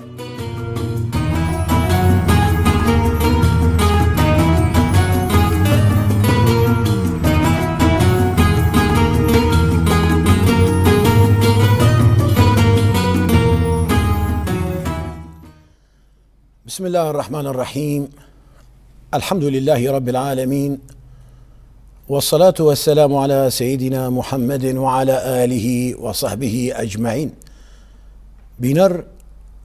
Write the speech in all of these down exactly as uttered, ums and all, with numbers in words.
بسم الله الرحمن الرحيم. الحمد لله رب العالمين. والصلاة والسلام على سيدنا محمد وعلى آله وصحبه أجمعين. Bîner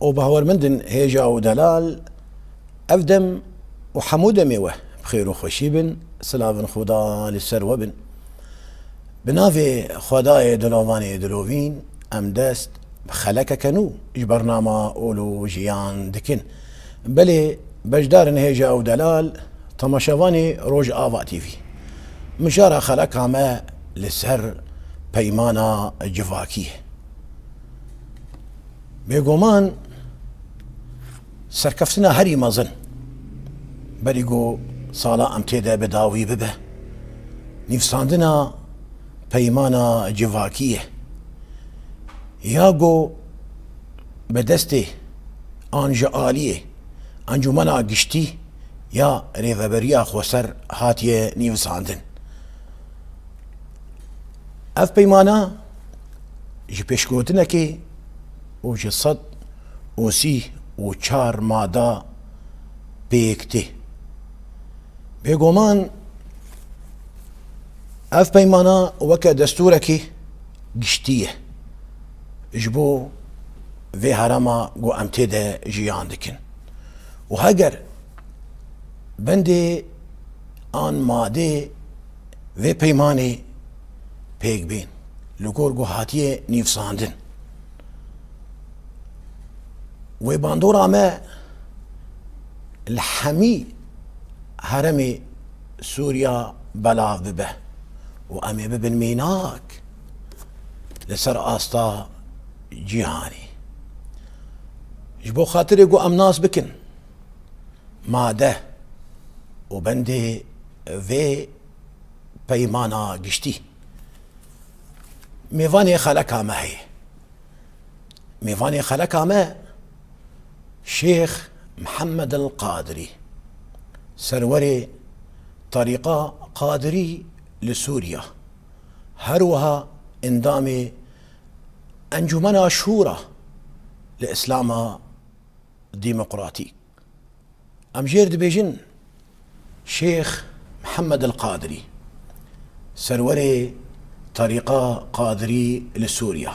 û bawermendin hêja û delal, ev dem û hemû demê we bi xêr û xweşî bin, silavin Xuda li ser we bin. Bi navê Xwedayê dilovanê dilovîn, em dest bi xelekeke nû ji bernama Ol û Jiyan dikin. Belê, beşdarin hêja û delal, temaşevanê Rojava T V. Mijara xeleka me li ser peymana civakî ye. Bêguman serkeftina herî mezin, berî ku sala em tê de bi dawî bibe, nivîsandina peymana civakî ye. Ya ku bi destê an ji aliyê Encûmena Giştî ya Rêveberiya Xweser hatiye nivîsandin. Ev peymana ji pêşgotinekê û ji sed û sî û çar mada pêk tê. Bêguman ev peymana weke destûrekî giştî ye ji bo vê herema ku em tê de jiyan dikin. Û heger bendê an madê vê peymanê pêk bên, li gor ku hatiye nivîsandin, wê bandora me li hemî heremê Sûriya belav bibe û em ê bibin mînak li ser asta cîhanê. Ji bo xatirê ku em nas bikin made û bendê vê peymana giştî, mêvanê xeleka me heye. Mêvanê xeleka me Şêx Mihemed el Qadirî, serwerê terîqa Qadirî li Sûriya, her wiha endamê Encûmena Şûra li Îslama Demokratîk. Em jêr dibêjin Şêx Mihemed el Qadirî, serwerê terîqa Qadirî li Sûriya.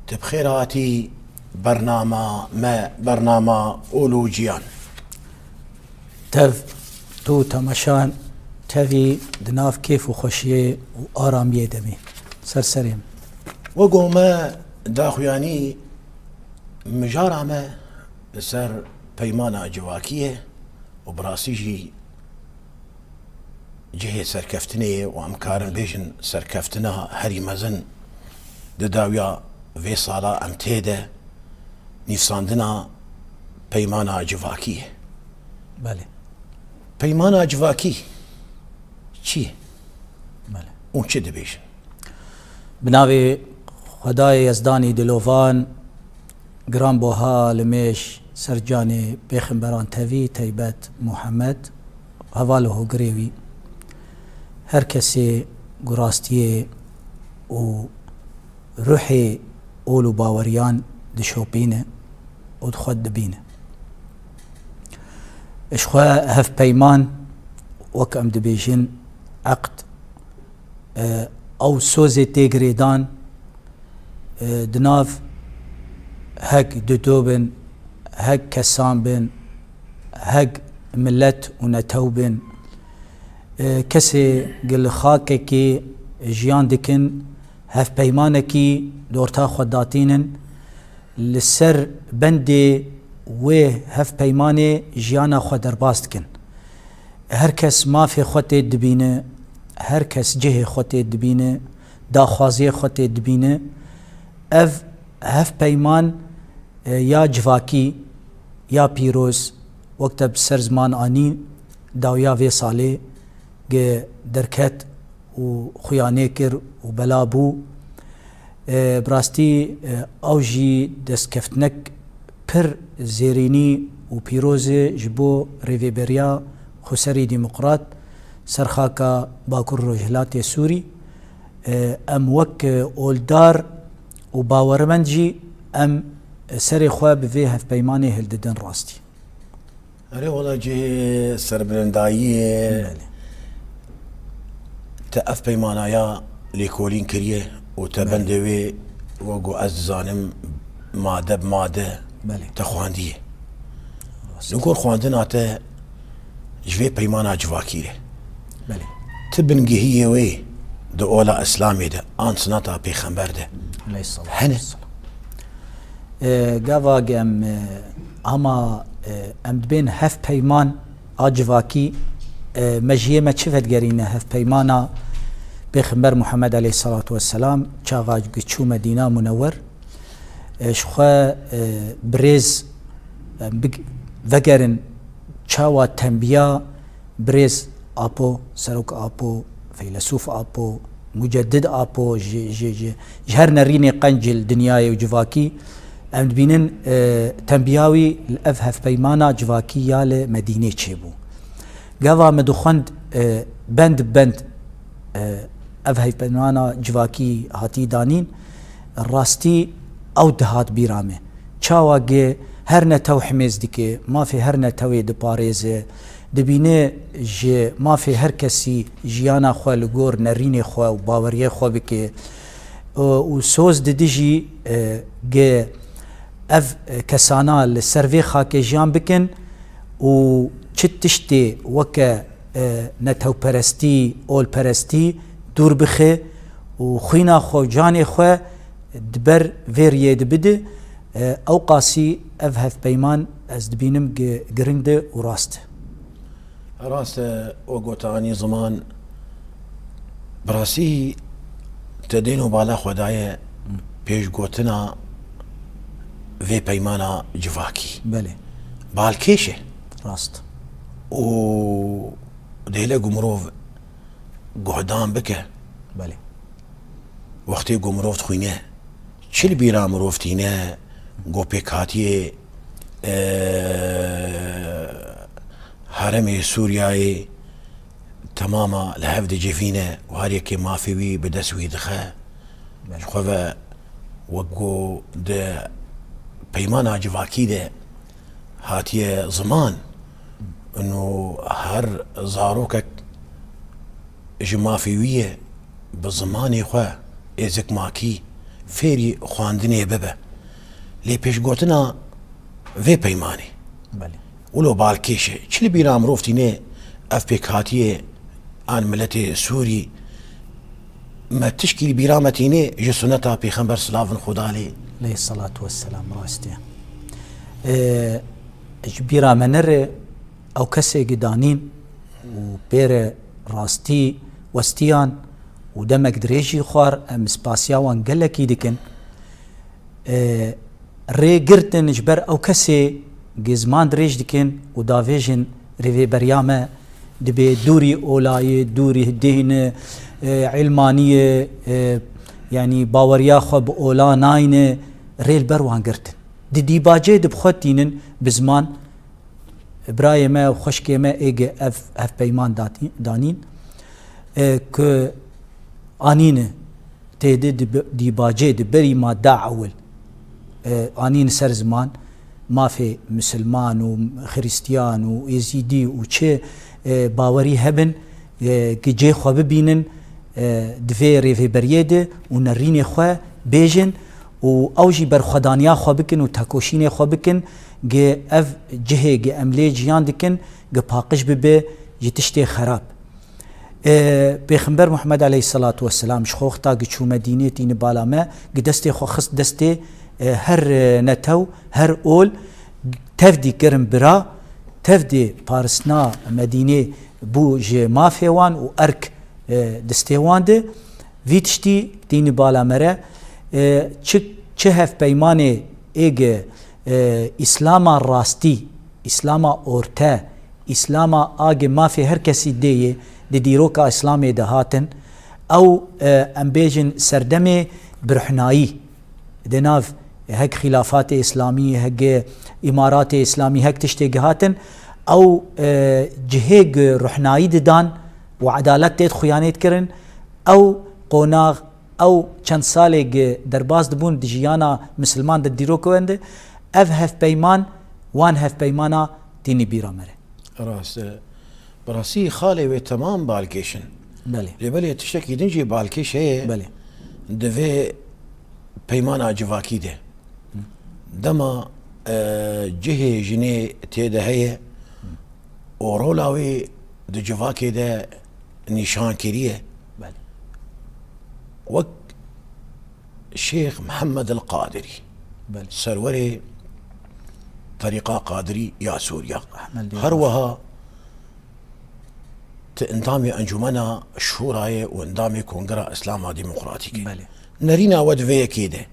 Tu bi xêr hatî bernama me, bernama Ol û Jiyan. Tev, tu temaşan tevî di nav kêf û xweşiyê û aramiyê de bî. Ser serê min. Wek ku me daxuyanî, mijara me li ser peymana civakî ye û bi rastî jî cihê serkeftinê ye û em karin bêjin serkeftina herî mezin di dawiya vê sala em tê de nivîsandina peymana civakî ye. Belê. Peymana civakî çi ye? Belê. Û çi dibêjin? Bi navê Xwedayê Yezdanî dilovan, giranboha li mêj ser canê pêxemberan tevî, teybet Muhammed, heval û hogirê wî, her kesê ku rastiyê û ruhê ol û baweriyan dişopîne û di xwe dibîne. Ji xwe hevpeyman, wek em dibêjin, eqd, e, ew sozê tê girêdan, e, di nav hek dudo bin, hek kesan bin, hek milet û netew bin, e, kesê ku li xakekê jiyan dikin, hevpeymanekî di orta xwe datînin, li ser bendê wê hevpeymanê jiyana xwe derbas dikin. Her kes mafê xwe tê dibîne, her kes cihê xwe tê dibîne, daxwaziyê xwe tê dibîne. Ev hevpeyman, e, ya civakî, ya pîroz, wek te bi ser ziman anî, dawiya vê salê ge derket û xuyanê kir û bela bû. E, bi rastî, e, ew jî destkeftinek pir zêrînî û pîroz e ji bo rêveberiya xweserî demokrat ser xaka Bakur Rojhilatê Sûrî. E, em wek, e, oldar û bawermend jî em serê xwe bi vê hevpeymanê hildidin rastî. Erê wela cihê serbilindayiyê. Belê. Te ev peymanaya lêkolîn kiriye û te Belê. bendê wê, wek ku ez dizanim, made bi made Belê. te xwendiye. Rast. Li gor xwendina te ji vê peymana civakî re Belê. ti bingehiyê wê di ola Îslamê de an suneta pêxember de Aleyhissalatu hene? vesselam. E, gava em, e, ama, e, em dibên hevpeyman a civakî, e, mejiyê me çi vedigerîne hevpeymana Pêxember Muhammed aleyhissalatu vesselam, çaxa ku çû Medîna Munewwer, e, ji xwe, e, birêz, e, big-, vegerin çawa tembiya birêz Apo, Serok Apo, Feylesûf Apo, Muceddid Apo, ji, ji, ji, ji her nerînê qenc li dinyayê û civakî, em dibînin, e, tembiya wî li ev hevpeymana civakî ya li Medînê çêbû. Gava min dixwend, e, bend bi bend, e, ev hevpeymana civakî hatî danîn, rastî ew dihat bîra me. Çawa ge her netew himêz dike, mafê her netewê diparêze, dibîne ji mafê her kesî jiyana xwe li gor nerînê xwe û baweriyê xwe bike. Û, û soz didi jî, e, ge ev, e, kesana li ser vê xakê jiyan bikin û çi tiştê weke, e, netewperestî, olperestî dûr bixe û xwîna xwe û canê xwe di ber vê riyê de bide, e, ewqasî ev hevpeyman ez dibînim gi-, giring de û rast e. Rast e, wek ku te anî ziman, bi rastî te dên û bala xwe daye pêşgotina vê peymana civakî. Belê. Balkêş e. Rast. Û dêle ku mirov guhdan bike. Belê. Wextê ku mirov dixwîne, çi li bîra mirov tîne, ku pêkhatiyê, e, herêmê Sûriyeyê temama li hev dicivîne û her yekê mafê wî bi dest wî dixe. Belê. Ji xwe ve wek ku di peymana civakî de hatiye ziman, û her zarokek ji mafê wî ye bi zimanê xwe êzikmakî fêrî xwendinê bibe. Lê pêşgotina vê peymanê Belê. wilo balkêş e. Çi li bîra mirov tîne ev pêkhatiyê an miletê Sûrî, me tişkî li bîra me tîne ji suneta Pêxember silavin Xuda lê. Aleyhissalatu vesselam, rast e. E, ji bîra me nere ew kesê gi danîn û pêre rastî westiyan û demek dirêj jî xwar, em spasiya wan gelekî dikin. E, rê girtin ji ber ew kesê gi ziman dirêj dikin û davêjin rêvêberiya me dibe dûrî olayê, dûrî dîn e, e, îlmaniyê, e, yanî baweriya xwe bi ola nayne, rê li ber wan girtin. Di dîbacê de bi xwe tînin bi ziman, birayê me û xweşkê me ê gi ev hevpeyman datî-, danîn, e, ku anîne tê di, di, dîbacê di berî madda ewil, e, anîne ser ziman, mafê misilman û xiristiyan û êzîdî û çi, e, bawerî hebin, e, gi cê xwe bibînin, e, di vê rêvêberiyê de û nerînê xwe bêjin û ew jî berxwedaniya xwe bikin û tekoşînê xwe bikin, gi ev cihê gi em lê ciyan dikin, gi paqij bibe ji tiştê xerab. E, Pêxember Muhammed aleyhissalatu vesselam ji xwe wexta gi çû Medînê tîni bala me, gi destê xwe xist destê, e, her, e, netew, her ol, tevdî kirin bira, tevdî parisna Medînê bû ji mafê wan û erk, e, distê wan de. Vî tiştî tîni bala me re, e, çi, çi hevpeymanê ê gi, e, Îslama rastî, Îslama orte, Îslama a gi mafê her kesî dê yê di dîroka Îslamê de hatin, ew, e, em bêjin serdemê birhnayî di nav, hek xîlafatê îslamî, hek îmaratê îslamî, hek tiştê gihatin, ew, e, cihê gi ruhnayî didan û edalet tê xuyanê dikirin, ew qonax, ew çend salê gi derbas dibûn di jiyana misilman de dîrok wende, ev hevpeyman, wan hevpeymana tînî bîra me re. Rast e. Bi rastî xalê wê temam balkêş in. Belê. Lê belê tiştekî din jî balkêş heye. Belê. Di vê peymana civakî de. Dema, e, cihê jinê tê de heye û rola wê di civakê de nîşan kiriye. Belê. Wek Şêx Mihemed el Qadirî, Belê. serwerê terîqa Qadirî ya Sûriya. Ehmed Dîn Her Qadir. wiha ti endamê Encûmena Şûrayê û endamê Kongera Îslama Demokratîk. Belê. Nerîna we di vê yekê de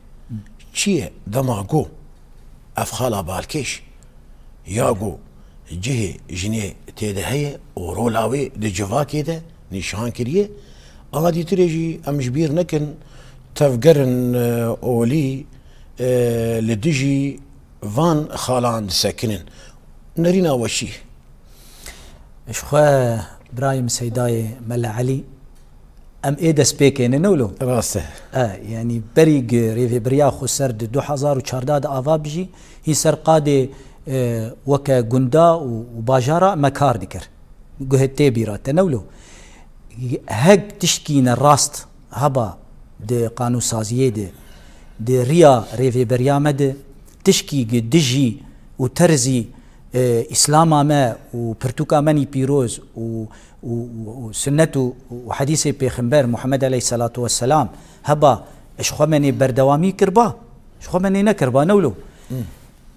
çi ye dema ku ev xala balkêş ya ku cihê jinê tê de heye û rola wê di civakê de nîşan kiriye. A dîtirê jî em ji bîr nekin, tevgerin, e, olî, e, li dijî van xalan disekinin. Nerîna we çi? Ji xwe birayê min Seydayê Mele Elî, em ê destpêkê ne, ne wilo? Rast e. E, yanî berî gi rêvebiriya xweser di du hezar û çardeh de ava bijî, hîn ser qadê, e, weke gunda û, û bajara me kar dikir. Guhê tê bîra te, ne wilo? Hek tiştkî ne rast heba di qanûnsaziyê de, di riya rêveberiya me de, tişkî gi dijî û terzî, e, Îslama me û pirtûka me nî pîroz û û, û, û sunnet û, û hedîsê Pêxember Muhammed aleyhisselatu vesselam heba, ji xwe me nê berdewamî kirba, ji xwe me nê nekirba, ne wilo?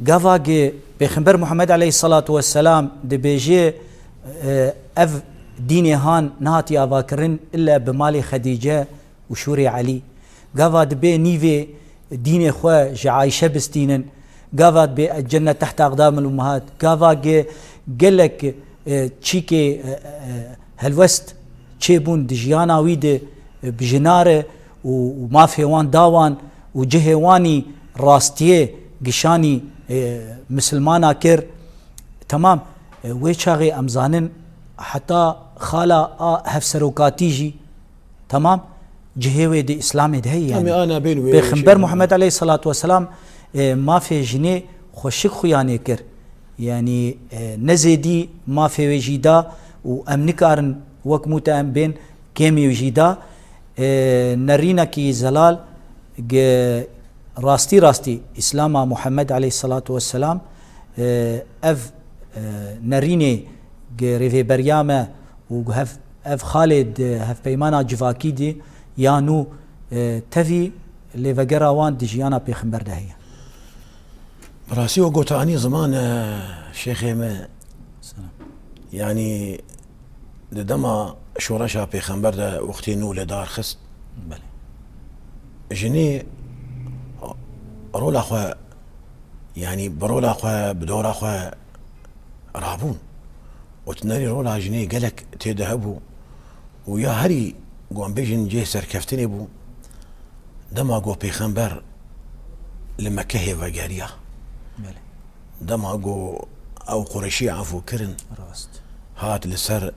Gava gi Pêxember Muhammed aleyhisselatu vesselam dibêje, e, ev dînê han nehatiye avakirin ille bi malê Xedîce û şûrê Elî. Gava dibê nîvê dînê xwe ji Ayşe bistînin. Gava dibê cennet tehta aqdamil ummahat. Gava ge-, gelek, e, çîkê, e, e, helwest çêbûn di jiyana wî de, e, bi jina re û, û mafê wan da wan û cihê wanî rastiyê gişanî, e, misilmana kir. Temam, e, wê çaxê em zanin heta xala a hevserokatî jî Temam, cihê wê di Îslamê de heye, Em yani. ê ana bên wê Pêxember şeyin. Muhammed aleyhissalatu vesselam, e, mafê jinê xweşik xuyanê kir. Yani, e, ne zêdî mafê wê jî da û em nikarin wek mûte em bên kêmî wê jî da. E, nerînekî zelal ge rastî rastî Îslama Muhammed aleyhissalatu vesselam, e, ev, e, nerînê ge rêveberiya me û hev, ev xalê di hevpeymana civakî de ya nû, e, tevî lêvegera wan di jiyana Pêxember de heye. Bi rastî we gotanî ziman, e, şêxê me. Selam. Yanî di dema şoreşa Pêxember de wextê nû li dar xist. Belê. Jinê rola xwe, yanî bi rola xwe, bi dora xwe rabûn. Û tu nerî rola jinê gelek tê de hebû û ya herî ku em bêjin cihê serkeftinê bû, dema ku Pêxember li Mekehê vegeriya. Belê. Dema ku ew Qureyşî efû kirin, Rast. hat li ser,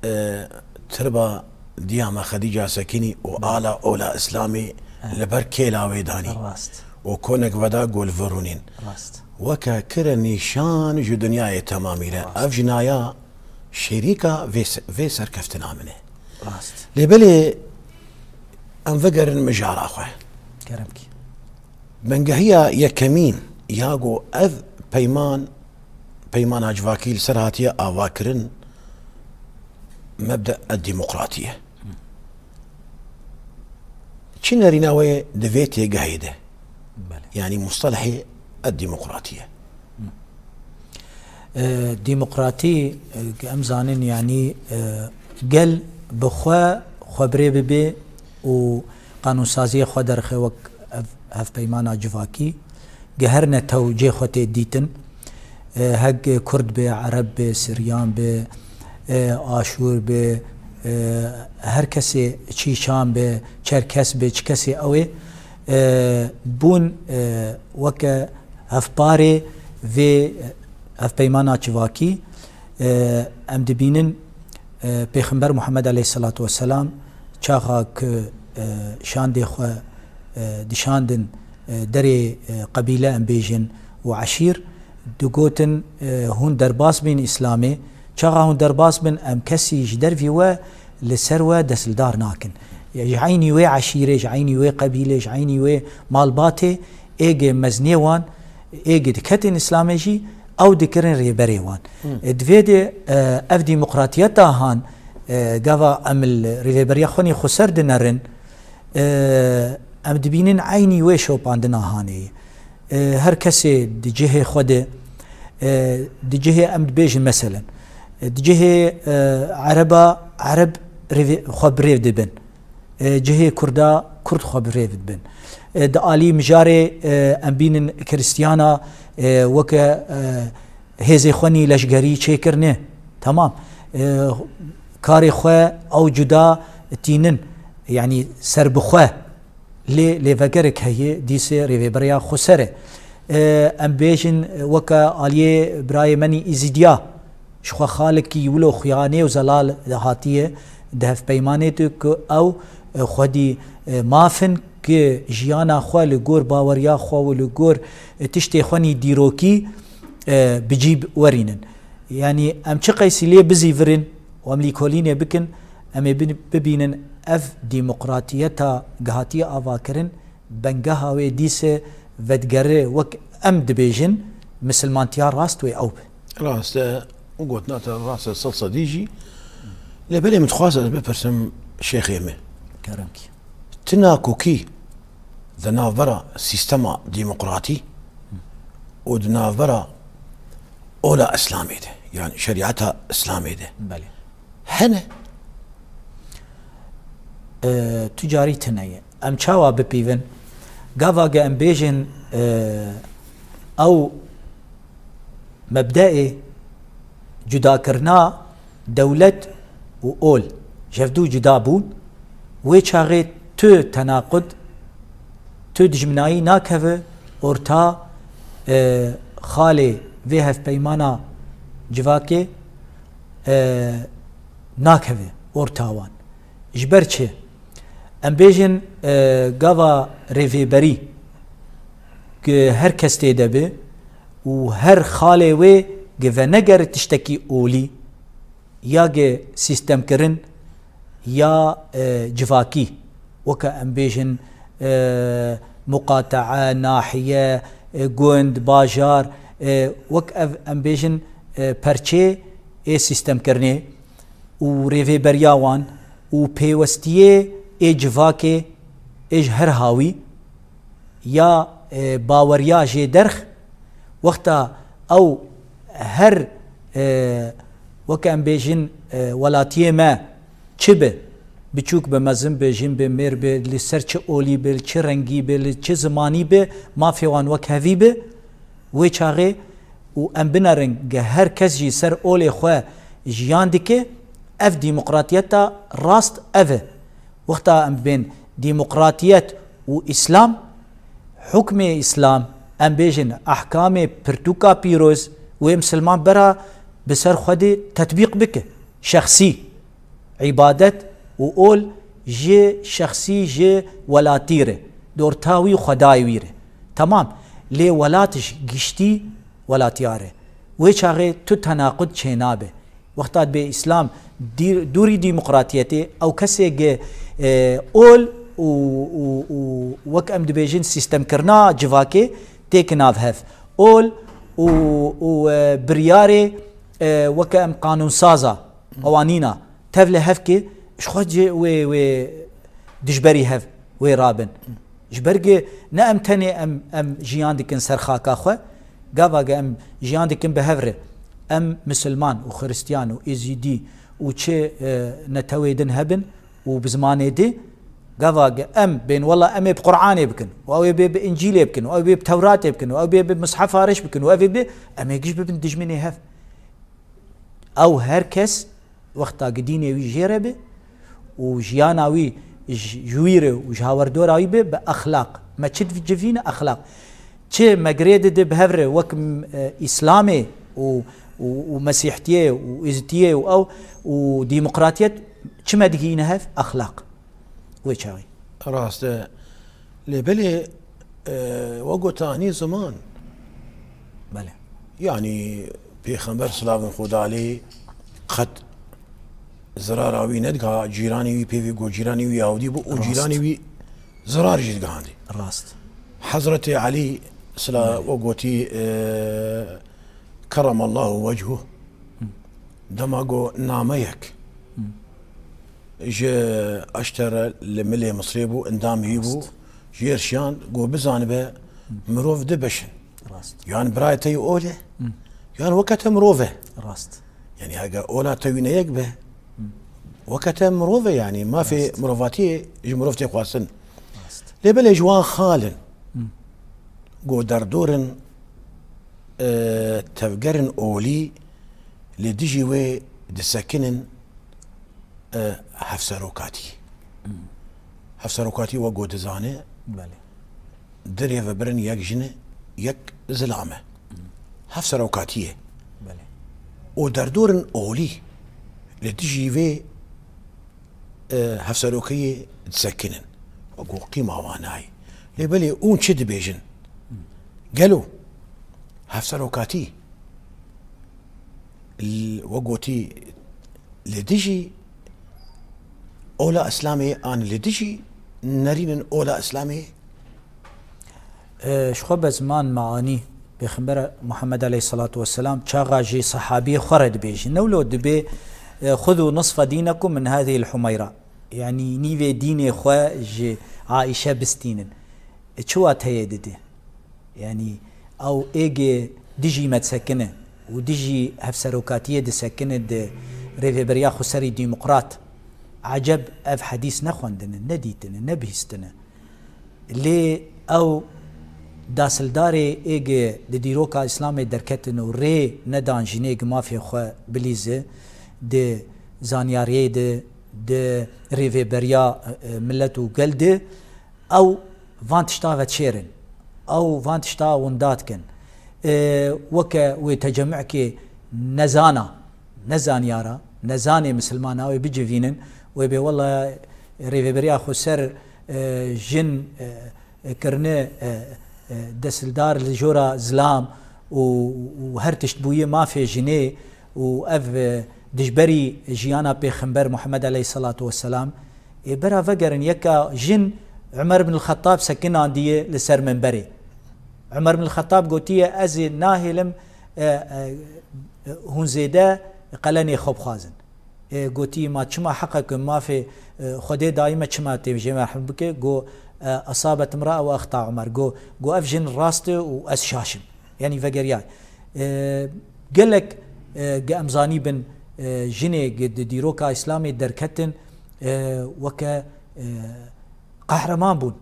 e, tirba diya me Xedîca sekinî û Belê. ala ola Îslamê Eh. li ber kêla wê danî. Rast. Û konek veda ku li vir rûnîn. Rast. Weke kire nîşan ji dinyayê temamî re. Rast. Ev jinaya şerîka vê se-, vê serkeftina min e. Rast. Lê belê em vegerin mijara xwe. Kerem kî. Bengehiya yekemîn ya ku ev peyman, peymana civakî li ser hatiye avakirin, mebde demokratî ye. Çi nerîna wê di vê têgehê de? Belê. Yanî mustelehê demokratî ye. E, demokratî, e, em zanin, yanî, e, gel bi xwe, xwe birê bibe û qanûnsaziyê xwe derxe wek ev hevpeymana civakî. Ge her netew cê xwe tê dîtin. E, hek Kurd be, Ereb be, Siryan be, e, Aşûr be, e, her kesê, Çîçan be, Çerkes be, çi kesê ew ê, E, bûn, e, weke hevparê vê hevpeymana civakî, e, em dibînin, e, Pêxember Muhammed aleyhisselatu vesselam çaxa ku, e, şandê xwe, e, dişandin, e, derê, e, qebîle em bêjin û eşîr, digotin, e, hûn derbas bîn Îslamê, çaxa hûn derbas bin em kesî ji dervî we li ser we destildar nakin. Ya ji eynî wê eşîrê, ji eynî wê qebîlê, ji eynî wê malbatê, êgê meznê wan, êgê diketin Îslamê jî, ew dikirin rêberê wan. E, divê de, e, ev demokratiyeta han, e, gava em li rêveberiya xwe nî xweser dinerin, e, em dibînin eynî wê şopandina hanê ye. E, her kesê di cihê xwe de, e, di cihê em dibêjin meselen, e, di cihê, e, Ereba, Ereb rêvê-, xwe bi rêv dibin. E, cihê Kurda, Kurd xwe bi rêv dibin. E, di alî mijarê, e, em bînin Kristiyana, e, weke, e, hêzê xwe nî leşgerî çêkirine. Temam. E, karê xwe ew cuda tînin. Yanî serbixwe. Lê lêvegerek heye, dîsê rêveberiya xweser e. E, em bêjin, weke aliyê birayê menî Îzîdiya, ji xwe xalekî wilo xuyanê û zelal hatiye, di hevpeymanê de ku ew, e, xwedî, e, maf in ki jiyana xwe li gor baweriya xwe û li gor, e, tiştê xwe nî dîrokî, e, bi cî werînin. Yanî em çi qeysî lê bizîvirin û em lîkolînê bikin, em ê bin-, bibînin ev demokratiyeta gihatiye avakirin, bengeha wê dîse vedigere wek em dibêjin misilmantiya rast wê ew be. Rast e, û gotina te rast e sed sedî jî. Lê belê min dixwast ez bipirsim şêxê me. Kerem ki. Ti nakokî di navbera sîstema demokratî û di navbera ola Îslamê de, yani şerîeta Îslamê de Belê. hene? E, tu carî tune ye. Em çawa bipîvin? Gava ge em bêjin, e, ew mebdeê cudakirina dewlet û ol, ji hevdû cuda bûn, wê çaxê tu tenaqud, tu dijminayî nakeve orta, e, xalê vê hevpeymana civakê, e, nakeve orta wan. Ji ber çi? Em bêjin, e, gava rêvêberî ki her kes tê de be û her xalê wê ki venegere tiştekî olî, ya ki sîstemkirin ya, e, civakî, weke em bêjin, e, muqatea, nahiye, e, gund, bajar, e, wek ev em bêjin, e, perçê ê sîstemkirinê û rêvêberiya wan û pêwestiyê ê civakê ê ji her hawî ya, e, baweriya jê derx, wexta ew her, e, weke em bêjin, e, welatiyê me çi be, biçûk be, mezin be, jin be, mêr be, li ser çi olî be, li çi rengî be, li çi zimanî be, mafê wan wek hevî be, wê çaxê û em binerin ge her kes jî ser olê xwe jiyan dike, ev demokratiyeta rast ev e. Wexta em bên demokratiyet û Îslam, hukmê Îslam, em bêjin ehkamê pirtûka pîroz wê misilman bera bi ser xwe de tetbîq bike. Şexsî, îbadet û ol ji şexsî, ji welatî re, di orta wî û xwedayê wî re. Temam. Lê welat ji giştî welatiyar e. Wê çaxê tu tenaqud çênabe. Wexta dibê Îslam dî-, dûrî demokratiyetê, ew kesê ge, e, ol û, û, û wek em dibêjin sîstemkirina civakê têk nav hev. Ol û, û, e, biryarê, e, weke em qanûnsaza, qewanîna, tev li hev ke ji xwe cê wê, wê dijberî hev wê rabin. Ji ber ge ne em tenê em, em jiyan dikin ser xaka xwe, gava ge em jiyan dikin bi hev re. Em misilman û xiristiyan û êzîdî û çi, e, netewê din hebin û bi zimanê di, gava ge em bên wela em ê bi Qur'anê bikin û ew ê bê bi Încîlê bikin û ew ê bê bi Tewratê bikin û ew ê bê bi Mishefa Reş bikin û ew ê bê, em ê giş bibin dijminê hev. Ew her kes wexta gi dînê wî jê re be û jiyana wî ji, ji wî re û ji hawerdora wî be, bi exlaq. Me çi civîne? Exlaq. Çi me girê dide bi hev re wek, e, Îslamê û, û, û Mesîhtiyê û Êzidiyê û ew û demokratiyet, çi me digihîne hev? Exlaq. Wê çaxê. Rast e. Lê belê, e, we got anî ziman. Belê. Yanî Pêxember silavên Xwedê aleyh qet zirara wî nediha cîranê wî, pê vê got cîranê wî Yahudî bû û Rast. cîranê wî zirar jî digihandî. Rast. Hezretê Elî sila Belê. we gotî, e, keremallahu wechuh. Dema got nameyek. Ji eştere li milê Misrê bû, endam hî bû. Rast. Jêr şiyan, got bizanibe mirov di beş in. Rast. Yan birayê te yê ol e, Hı. yan weke te mirov e. Rast. Yani hege ola te wî ne yek be, Hı. weke te mirov e, yani mafê Rast. mirovatiyê ji mirov tê xwestin. Rast. Lê belê ji wan xal in. Hı. Got derdorin, e, tevgerin olî li dijî wê disekinin, e, hevserokatî. Hevserokatî we got dizane, Belê. di rêvebirin yek jin e, yek zilam e. Hevserokatî ye. Belê. Û derdorin olî li dijî vê, e, hevserokeyê disekinin. We got qîma wan nayê. Lê belê hûn çi dibêjin? Gelo hevserokatî L-, we gotî li dijî ola Îslamê an li dijî nerînin ola Îslamê? E, ji xwe be ziman me anî, Pêxember Muhammed aleyhisselatu vesselam çaxa ji sehabiyê xwe re dibêje. Ne wilo dibê, e, "Xudu nisfe dînekum min hadihil humeyra." Yanî nîvê dînê xwe ji Aîşe bistînin. E, çi wateyê dide? Yanî ew êgê dijî me disekine û dijî hevserokatiyê disekine di rêveberiya xweserî demokrat. Eceb ev hedîs nexwendine, nedîtine, nebihîstine. Lê ew dasildarê êgê di dîroka Îslamê derketin û rê nedan jinê gi mafê xwe bilîze di zanyariyê de, di rêveberiya, e, milet û gel de, ew van tişta veçêrin. Ew van tişta winda dikin. E, weke wê tecemûkê nezana, nezanyara, nezanê misilmana wê bicivînin, wê bê wela rêveberiya xweser, e, jin, e, e, kirine, e, e, desildar li jora zilam û, û her tişt bûye mafê jinê û ev, e, dijberî jiyana Pêxember Muhammed aleyhisselatu vesselam. Ê bera vegerin, yeka jin Umer bin Xettab sekinandiye li ser minberê. Umer bin Xettab gotiye, "Ez ê nahêlim, e, e, hûn zêde qelenê xwe bixwazin." E, gotî, "Ma çima heqek mafê, e, Xwedê dayî me, çima tê jê me rehm bike?" Go, e, "Esabet imra ew exta Umer." Go, go, "Ev jin rast e û ez şaş im." Yanî vegeriyay. E, gelek, e, ge em zanîbin, e, jinê ge di dîroka Îslamê derketin, e, weke, e, qehreman bûn.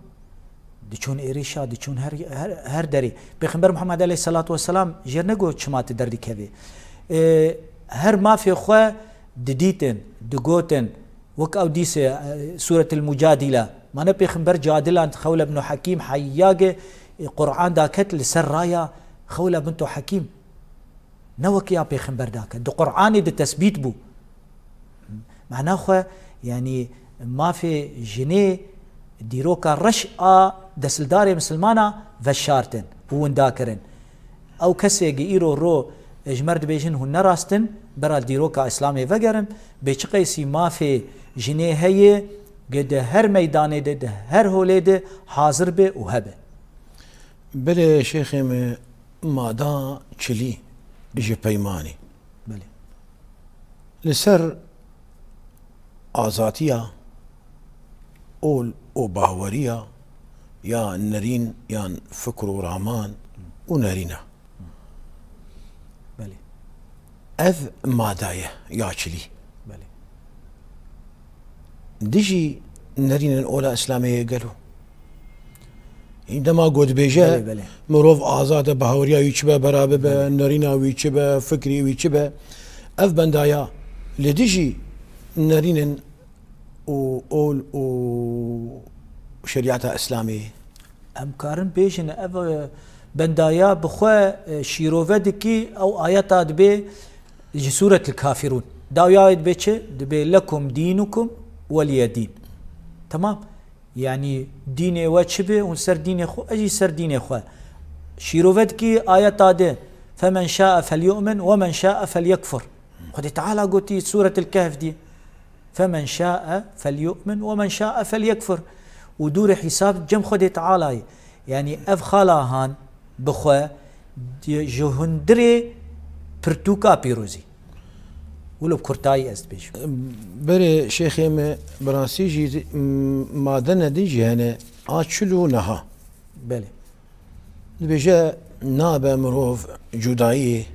Diçûn êrişa, diçûn her, her, her derê. Pêxember Muhammed aleyhisselatu vesselam jê negot çima tu derdikevê. E, her mafê xwe didîtin, digotin, wek ew dîse, e, Sûretil Mucadîle. Mane Pêxember cadilan Xewle bin Hekîm heyage, e, Qur'an daket li ser raya Xewle bintu Hekîm. Ne wek ya Pêxember dake. Di Qur'anê de tesbît bû. Mana xwe, yanî mafê jinê dîroka reş a desildarê misilmana veşartin û winda kirin. Ew kesê gi îro ro ji me re dibêjin hûn ne rast in, bera li dîroka Îslamê vegerin, bê çi qeysî mafê jinê heye, gi di her meydanê de, di her holê de hazir be û hebe. Belê şêxê me, mada çilî ji peymanê. Belê. Li ser azatiya ol û baweriya ya nerîn yan fikr û raman û nerîna. Belê. Ev mada ye ya çilî. Belê. Dijî nerînên ola Îslamê ye gelo? Hîn dema got dibêje, Belê, belê. Mirov azad e, bahaweriya wî çi be, bera bibe, Belê. nerîna wî çi be, fikrî wî çi be. Ev bendaya li dijî nerînên û ol û şerîeta Îslamê. Em karin bêjin ev, e, bendaya bi xwe, e, şîrove dikî, ew ayeta dibê ji Sûretil Kafirûn. Dawiyê dibê çi? Dibê lekum dînukum weliye dîn. Temam. Yanî dînê we çi be, hûn ser dînê xwe, ez jî ser dînê xwe. Şîrove dikî ayeta de, "Femen şa'e felyu'min ve men şa'e felyekfur." Xwedê Teala gotî Sûretil Kehf dî. "Femen şa'e felyu'min ve men şa'e felyekfur." Û dûrê hîsab cem Xwedê Teala ye. Yanî ev xala han bi xwe di-, ji hundirê pirtûka pîrozî. Wilo bi kurtayî ez dibêjim. Berê şêxê me, bi rastî jî, m-, madene din jî hene, a çil û neha. Belê. Dibêje, nabe mirov cudayî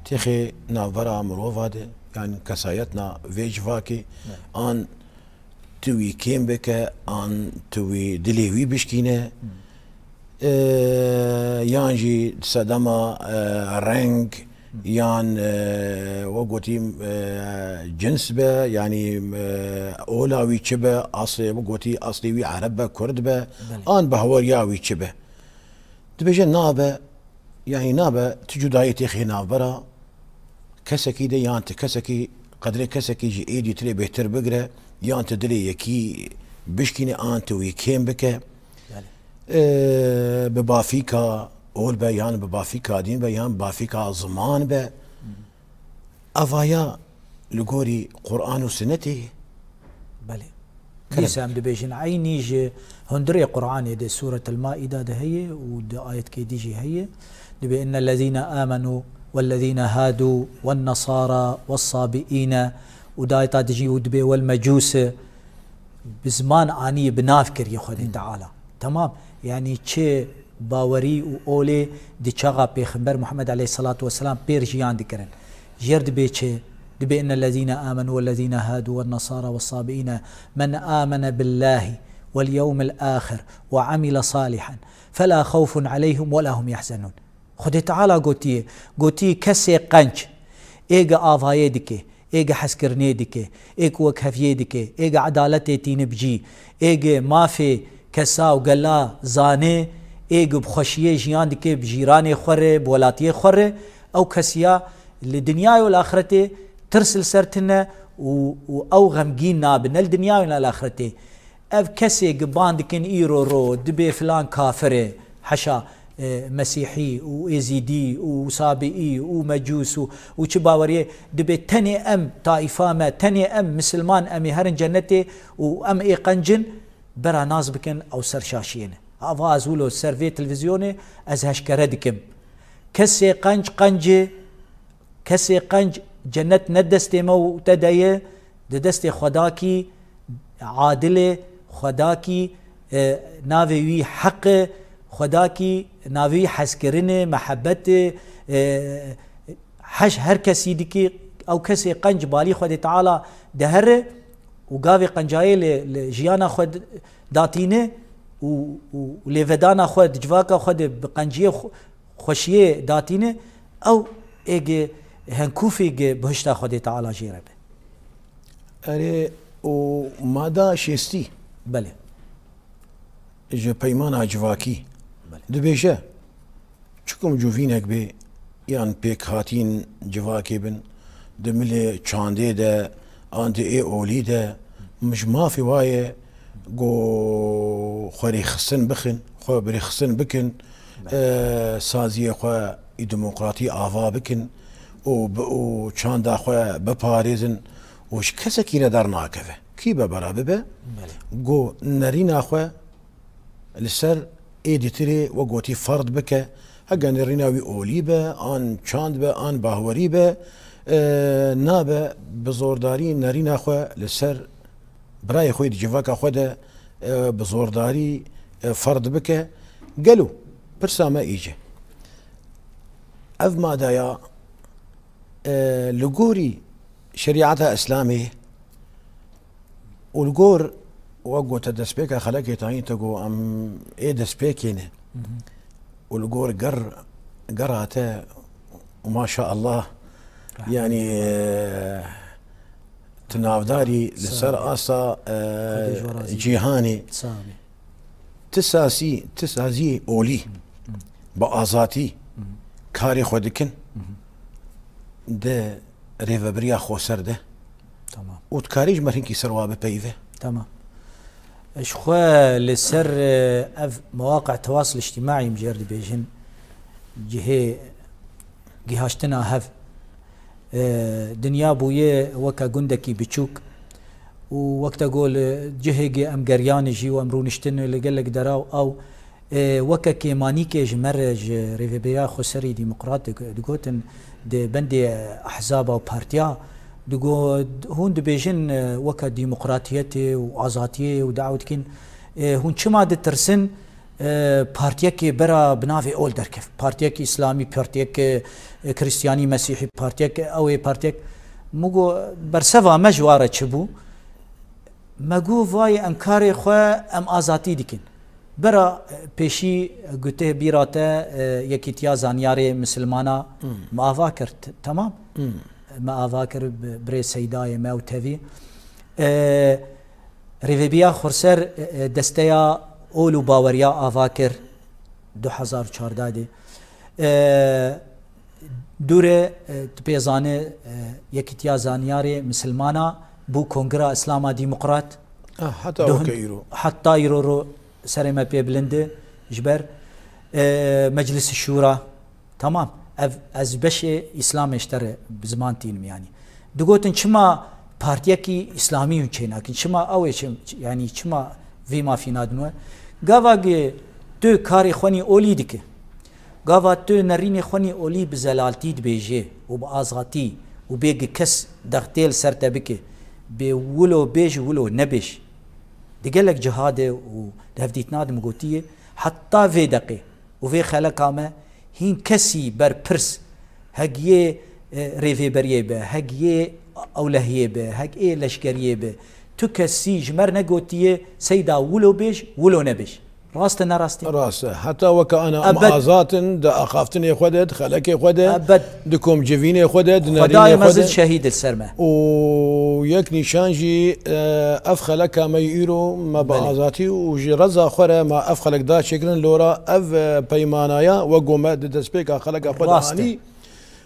têxê navbera mirova de, yanî kesayetna vê civakê, Evet. an tu wî kêm bike, an tu wî dilê wî bişkîne, Hmm. e, yan jî sedema, e, reng, Hmm. yan, e, we gotî, e, cins be, yanî, e, ola wî çi be, aslê, we gotî aslê wî ereb be, kurd be, Belê. an bahweriya wî çi be. Dibêje nabe, yanî nabe tu cudayî têxê navbera kesekî de, yan tu kesekî qedrê kesekî ji êdî tirê bêhtir bigire, yan tu dilê yekî bişkîne, an tu wî kêm bike. Belê. Ee, bi bafîka ol be, yan bi bafîka dîn be, yan bi bafîka ziman be. Hı hı. Evaya li gorî Quran û Sinetê? Belê. Kerem. Dîsa em dibêjin, eynî ji hundirê Quranê de, Sûretil Maîda de heye û di ayetkê dî jî heye. Dibê, "Innellezîne âmenû wellezîne hâdû wennasara wessabiîne." Û di ayeta dî jî û dibê, "Welmecûs." Bi ziman anî, bi nav kiriye Xwedê Hmm. Teala. Temam. Yanî çi bawerî û olê di çaxa Pêxember Muhammed aleyhisselatu vesselam pêr jiyan dikirin. Jêr dibê çi? Dibê, "Innellezîne âmenû wellezîne hâdû wennasara wessabiîne men âmene billâhi welyewmil âxir ve amile salihan felâ xewfun aleyhim welâ hum yahzenûn." Xwedê Teala gotiye, gotiye, kesê qenc ê gi avayê dike, ê gi hezkirinê dike, ê gi wekheviyê dike, ê gi edaletê tîne bi cî, ê gi mafê kesa û gela zane, ê gi bi xweşiyê jiyan dike bi jîranê xwe re, bi welatiyê xwe re, ew kesiya li dinyayê û li axretê tirs li ser tine û, û ew xemgîn nabe, ne li dinyayê û ne li axretê. Ev kesê gi ban dikin îro ro, dibê filan kafir e, heşa, e, mesîhî û êzîdî û sabiî û mecûs û, û çi baweriyê, dibê tenê em taîfa me, tenê em misilman em ê herin cennetê û em ê qencin, bera nas bikin ew ser şaşiyê ne. Ava ez wilo ser vê televîzyonê ez heşkere dikim. Kesê qenc qencê Kesê qenc cennet ne destê me û te de ye, di destê Xwedakî adil e, Xwedakî, e, navê wî heq e, Xwedakî navê wî hezkirin e, mehebet e, e, heş her kesî dikî, ew kesê qenc balî Xwedê Teala dihere û gavê qencayê li, li jiyana xwe d-, datîne û, û lêvedana xwe di civaka xwe de bi qenciyê xwe, xweşiyê datîne, ew êgê henkûfî gi bihişta Xwedê Teala jê re be. Erê, û mada şêstî Belê. ji peymana civakî Belê. dibêje, çikum cûvînek bê yan pêkhatîn civakê bin, di milê çandê de, an di ê olî de, min ji mafê wa ye, go xwe rêxistin bixin, xwe bi rêxistin bikin, Belê. e, saziyê xwe ê demokratî ava bikin û bi, û çanda xwe biparêzin û ji kesekî re dernakeve. Kî be bera bibe, Belê. go nerîna xwe li ser êdî tirê we gotî ferd bike, hege nerîna wî olî be, an çand be, an bahwerî be, e, nabe bi zordarî nerîna xwe li ser birayê xwe di civaka xwe de, e, bi zordarî, e, ferd bike. Gelo, pirsa me îce. Ev madaya, e, li gorî şerîeta Îslamê û li gor, wek gote destpêka xelekê tayîn te got, em ê destpêkê ne. Mhm. Û li gor ger, gera te, û maşallah, Rahmet. yanî, e, Tu navdarî li ser asta, e, cîhanê. Ti sazî, ti saziyê olî, bi azatî karê xwe dikin, di rêvebiriya xweser de. Tamam. Û dikarî ji me hinkî ser wa bipeyive. Tamam. Ji xwe li ser, e, ev mewaqe tewas lictîmaî em jê re dibêjin, cihê gihaştina hev. E, dinya bûye weke gundekî biçûk û wek te got li cihêgê em geryanê jî û em rûniştin li gelek dera û ew, e, weke kêmanîkê ji me re, ji Rêveberiya Xweserî Demokrat dig-, digotin di bendê ehzaba û partiya, digo-, hûn dibêjin, e, weke demokratiyetê û azatiyê û dawet dikin, e, hûn çima ditirsin, e, partiyekê bera bi navê ol derkev. Partiyekî îslamî, partiyek, e, krîstiyanî, mesîhî, partiyek ew ê, partiyek. Min got, berseva me ji wa re çi bû? Me got, vayê em karê xwe, em azatî dikin. Bera, e, pêşî gotê bîra te, e, Yekîtiya Zanyarê Misilmana me ava kir. T-, temam. Me ava kir bi-, birê Seydayê me û tevî. E, Rêveberiya Xweser, e, e, desteya ol û baweriya ava kir du hezar û çardeh de. E, dûre, e, tu pê zanî, e, Yekîtiya Zanyarê Misilmana bû Kongira Îslama Demokrat. Ah, heta weke îro. Heta îro ro serê me pê bilind e ji ber, e, Meclisi Şûra. Tamam, ev ez beşê Îslamê ji te re bi ziman tînim, yanî. Digotin, çima partiyekî Îslamî hûn çênakin? Çima ew ê çi, yanî çima vê mafî nadin we? Gava gi tu karê xwenî olî dike, gava tu nerînê xwenî olî bi zelaltî dibêjê û bi azatî û bê gi kes dextê li ser te bike, bê wilo bêj, wilo nebêj. Di gelek ciha de û di hevdîtina de min gotiye, heta vê deqê û vê xeleka me hîn kesî berpirs, heg yê, e, rêvêberiyê be, heg yê ewlehiyê be, heg ê leşkeriyê be, tu kesî ji me re negotiye, Seyda, wilo bêj, wilo nebêj. Rast e, ne rast e? Rast e. Heta weke ana em azat in, di axaftinê xwe de, di xelekê xwe de, di komcivînê xwe de, di nerînê xwe de. Xwedayê mezin şehîd li ser me. Û yek nîşan jî, e, ev xeleka me yî îro me bi azatî û ji reza xwe re me ev xelek da çêkirin, lora ev, e, peymanaya wek got me di destpêka xeleka xwe de anî,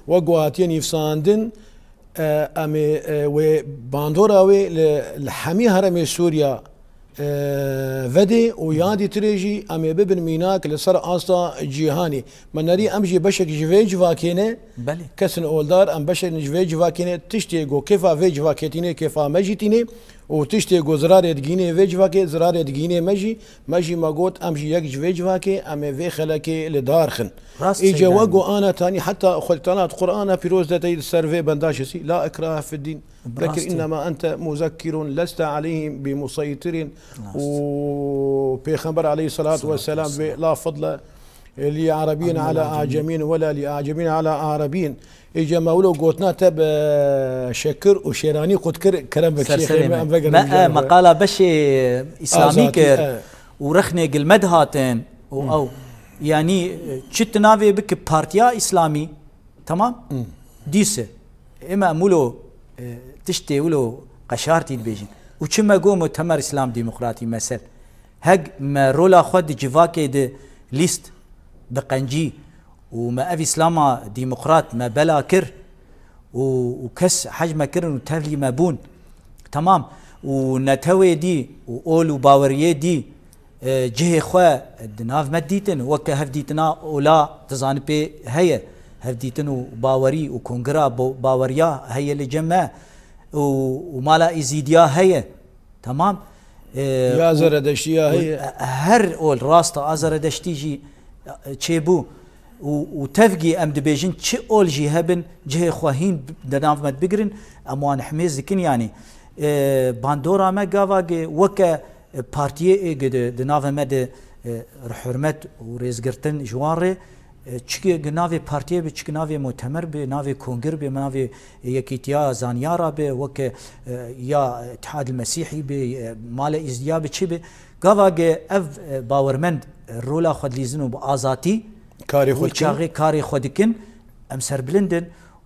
wek got hatiye nîvsandin, e, em ê, e, wê bandora wê li, li hemî herêmê Sûriya, e, vedê û ya dîtirê jî em ê bibin mînak li ser asta cîhanê. Me nerî em jî beşek ji vê civakê ne, kesên oldar, em beşek ji vê civakê ne, tiştê ku kêfa vê civakê tîne, kêfa me jî tîne û tiştê ku zirarê digînê vê civakê, zirarê digînê me jî, me jî me got, em jî yek ji vê civakê, em ê vê xelekê li dar xin. Îca we got ana tanî heta xwe tana di Qur'ana pîroz de tey li ser vê benda şisî, la ikrahe fid dîn. Bekir, innema ente muzekkirun, leste aleyhim bi museytirin. Û Pêxember aleyhissalatu vesselam vê la fadle li arabiyyin ala acemiyyin ve la li acemiyyin ala arabiyyin. Îca me wilo gotina te bi şekir û şêranî qut kir, kerem bik şêxê me, em vegerin. Me, e, meqala beşê îslamî kir û rexnê gil me dihatin û ew, yanî, çi tu navê biki partiya îslamî, Tamam? Dîse, ême em wilo, e, tiştê wilo qeşartî dibêjin. Û çi me got mutemer Îslam Demokratî mesel. Heg me rola xwe di civakê de lîst bi qencî û me ev Îslama Demokrat me bela kir û, û kes hej me kirin û tevlî me bûn. Temam. Û netewê dî û ol û baweriyê dî e, cihê xwe di nav me dîtin, weke hevdîtina ola, tu zanî pê heye, hevdîtin û bawerî û kongira bo-, baweriya heye li cem me û, û mala Êzîdiya heye. Temam. E, ya û, Zeredeştiya û heye. Her ol rast a Zeredeştî jî, e, çêbû. Û, û tevgî em dibêjin çi ol jî hebin, cihê xwe hîn di nav me bigirin, em wan himêz dikin, yanî, e, bandora me gava ge weke, e, partiyê ê ge di, di navê me de, e, hurmet û rêzgirtin ji wan re, e, çi ge navê partiyê be, çi ge navê mutemer be, navê kongir be, navê yekîtiya zanyara be, weke, e, ya Îtihad Mesîhî be, e, Mala Îzdiya be, çi be, gava ge ev, e, bawermend, e, rola xwe dilîzin û bi azatî Karê xwe wî dikin. Çaxê karê xwe dikin, em serbilind in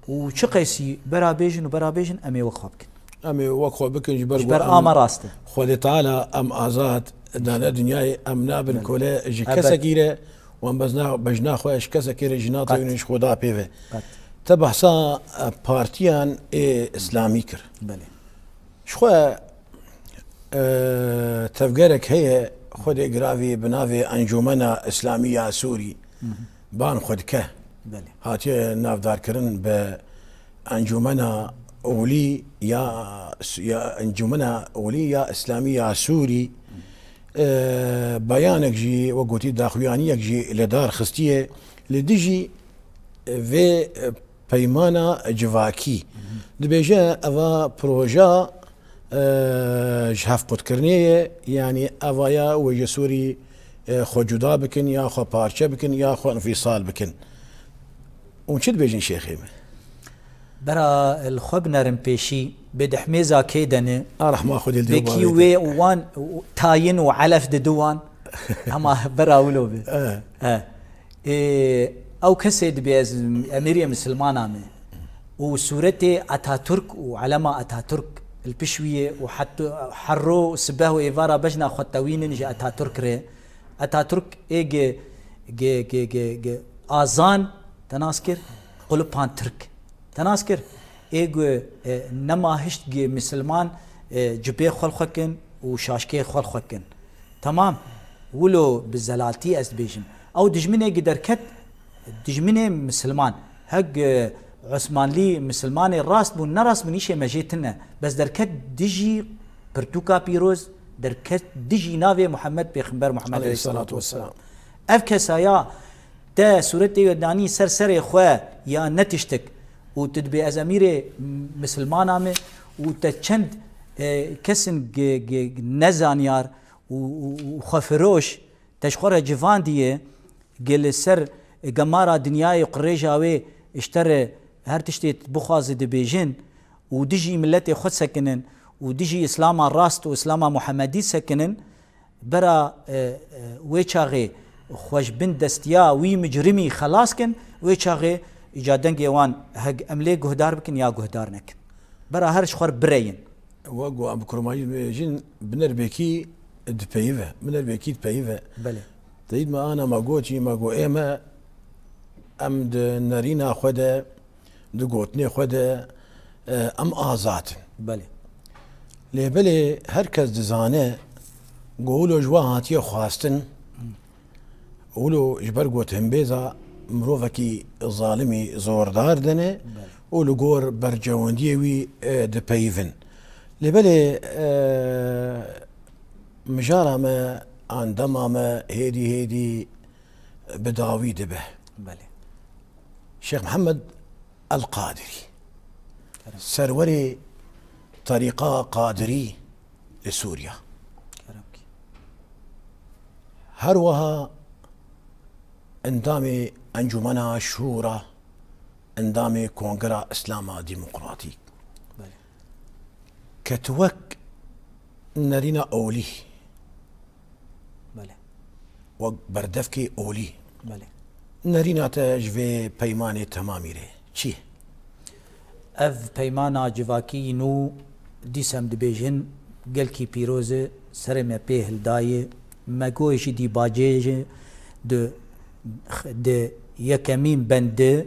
û çi qeysî bera bêjin û bera bêjin, em ê wek xwe bikin. Em ê wek xwe bikin ji ber Ji ku ber em a me rast e. Xwedê Teala em azad dane dinyayê, em nabin Belê. kole ji Ebed. kesekî re, û em bezna, bejna xwe ji kesekî re ji Qet. natewînin ji Xweda pê ve. Qet. Te behsa, e, partiyan ê îslamî kir. Belê. Ji xwe, e, tevgerek heye, Xwedê giravî bi navê Encûmena Îslamî ya Sûrî Hı hı. ban xwe dike. Belê. Hatiye navdarkirin bi Encûmena Olî ya, ya Encûmena Olî ya Îslamî ya Sûrî, e, beyanek jî, wek gotî, daxuyaniyek jî li dar xistiye li dijî vê, e, peymana civakî. Dibêje eva proja, e, ji hevqutkirinê ye, yanî eva ya wê ji Sûrî, e, xwe cuda bikin, ya xwe parçe bikin, ya xwe infîsal bikin. Hûn çi dibêjin şêxê me? Bera li xwe binerin pêşî, bê dihmêza kê dene. A rehma Xwedê li Bêkî wê û wan tayin û elef didi wan. Hema bera wilo be. Eh. Eh. Ê, ew kesê dibê ez emirê misilmana me. Û sûretê Atatürk û elema Atatürk li piş wî ye û het-, herro sibeh û êvara bejna xwe tewînin ji Atatürk re. Atatürk ê gi, gi, gi, gi, gi azan te nas kir, qulupan Tirk. Te nas kir, ê gu, e, nema hişt gi misilman, e, cibê xwe xwe kin û şaşkê xwe xwe kin. Temam, wilo bi zelaltî ez dibêjim. Ew dijminê gi derket, dijminê misilman. Hek, e, Osmanlî misilmanê rast bûn, ne rast bûn, îşê me jê tune. Bes derket dijî pirtûka pîroz, derket dijî navê Muhammed Pêxember Muhammed Aleyhisselatu aleyhisselatu vesselam. vesselam. Ev kesaya te sûretê wê danî ser serê xwe ya ne tiştik û tu dibê ez emîrê misilmana me û te çend, e, kesin ge-, ge-, nezanyar û, û, û xwefiroş te ji xwe re civandiye, ge li ser gemara dinyayê qirêja wê ji te re her tiştê bixwaze dibêjin û dijî miletê xwe sekinin û dijî Îslama rast û Îslama Muhemedî sekinin, bera, e, e, wê çaxê xwe ji bin destiya wî micrimî xelas kin, wê çaxê îca dengê wan heg em lê guhdar bikin ya guhdar nekin. Bera her ji xwe re bireyin. Wek ku em bi kurmancî dibêjin, binerbêkî dipeyive. Binerbêkî dipeyive. Belê. Teyîd me ana me got jî, me got ê me, em di nerîna xwe de, di gotinê xwe de, e, em azad in. Belê. Lê belê her kes dizane ku wilo ji we hatiye xwestin, wilo ji ber ku hembêza mirovekî zalimî zordar dene Belê. û li gor bercewendiyê wî, e, dipeyivin. Lê belê, e, mijara me an dema me hêdî hêdî bi dawî dibe. Belê. Şêx Mihemed El Qadirî. Kerem. Serwerê terîqa Qadirî li Sûriya. Kerem ki. Her wiha endamê Encûmena Şûra, endamê Kongreya Îslama Demokratîk. Belê. Ket wek nerîna olî. Belê. Wek berdevkê olî. Belê. Nerîna te ji vê peymanê temamî re çi ye? Ev peymana civakî nû dîsa em dibêjin, gelkî pîroz e, serê me pê hildaye. Me got jî dîbacê jî di, di yekemîn bendê,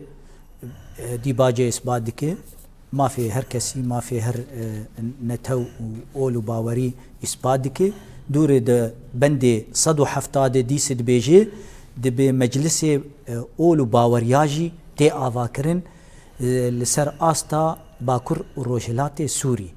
e, dîbacê îspat dike. Mafê her kesî, mafê her, e, netew û ol û bawerî îspat dike. Dûrê de bendê sed û heftadê dîsê dibêje, dibê meclisê, e, ol û baweriya jî tê avakirin, e, li ser asta Bakur û Rojhilatê Sûrî.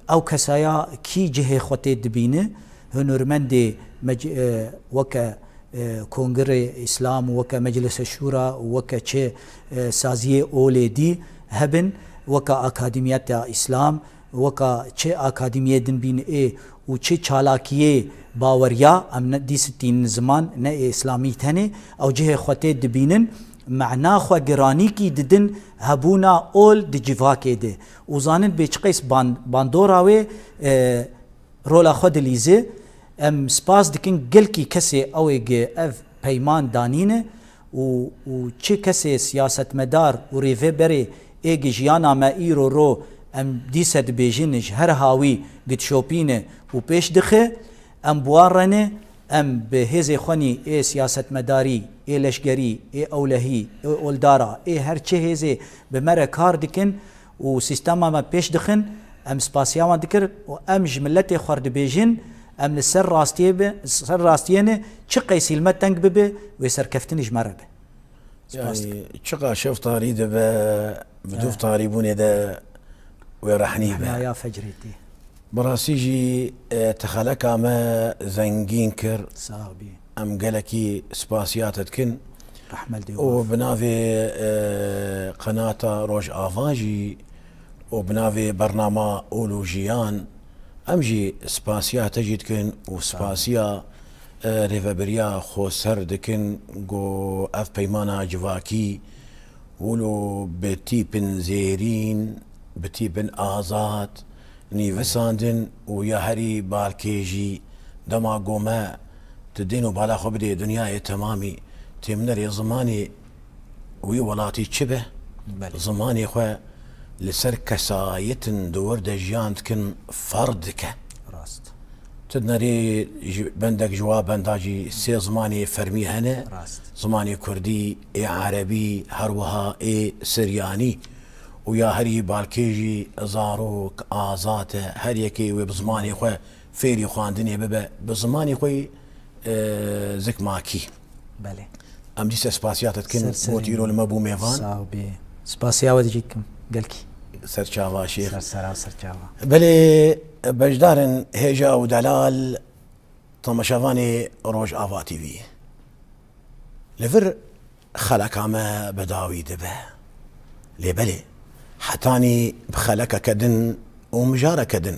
Ew kesaya kî cihê xwe tê dibîne, hunermendê mec-, e, weke, e, Kongrê Îslam, weke Meclise Şûra, weke çi, e, saziyê olê dî hebin, weke Akademiyeta Îslam, weke çi akademiyê din bîn ê û çi çalakiyê baweriya, em ne, dîsitîn ziman, ne ê Îslamî tenê, ew cihê xwe tê dibînin, mena xwe giranîkî didin hebûna ol di civakê de. Û zanin bê çiqeys ban-, bandora wê, e, rola xwe dilîze. Em spas dikin gelkî kesê ew ê gi ev peyman danîne û, û çi kesê siyasetmedar û rêveberê ê gi jiyana me îro ro Em dîse dibêjin ji her hawî gitşopîne û pêş dixe, em bi wan re ne, em bi hêzê xwe nî ê siyasetmedarî, ê leşgerî, ê ewlehî, ê oldara, ê her çi hêzê bi me re kar dikin û sîstema me pêş dixin, em spasiya wan dikir û em ji miletê xwe re dibêjin, em li ser rastiyê be, ser rastiyê ne, çi qeysîl me teng bibe, wê serkeftinî ji me re be. Spas dikim. Yani, çiqa şev tarî dibe, bi dûv tarîbûnê de wê rehnî be. Rehnaya fecrê tê. Bi rastî jî, e, te xeleka me zengîn kir. Sax bî. Em gelekî spasiya te dikin. Rehmet lê û bi navê, e, qenata Rojava jî û bi navê bernama Ol û Jiyan em jî spasiya te jî dikin û spasiya, e, rêveberiya xweser dikin ku ev peymana civakî wilo bi tîpin zêrîn, bi tîpin azad nîvisandin û ya herî balkê jî dema ku me tu dên û bala xwe bidê dinyayê temamî têmnerê zimanê wî welatî çi be, Belê. zimanê xwe li ser kesayetin di wir de jiyan dikin ferz dike. Rast. Tu dinerê ji bendek ji wa benda jî sê zimanê fermî hene. Rast. Zimanê kurdî, ê erebî, her wiha ê siryanî û ya herî balkê jî zarok, azad e, her yekê wê bi zimanê xwe fêrî xwendinê bibe, bi zimanê xwe yî, e, zikmakî. Belê. Em dîse spasiya te dikin, Ser serê. bo tîro li me bû mêvan. Sax bê. Spasiya we jî dikim, gelkî. Serçava şêx. Ser sera serçava. Belê, beşdarin hêja û delal temaşevanê Rojava T V. Li vir xeleka me bi dawî dibe. Lê belê, hetanî bi xelekeke din û mijareke din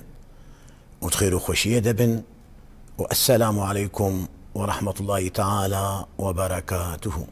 û di xêr û xweşiyê de bin û esselamu aleykum we rehmetullahî teala we berekatuhu.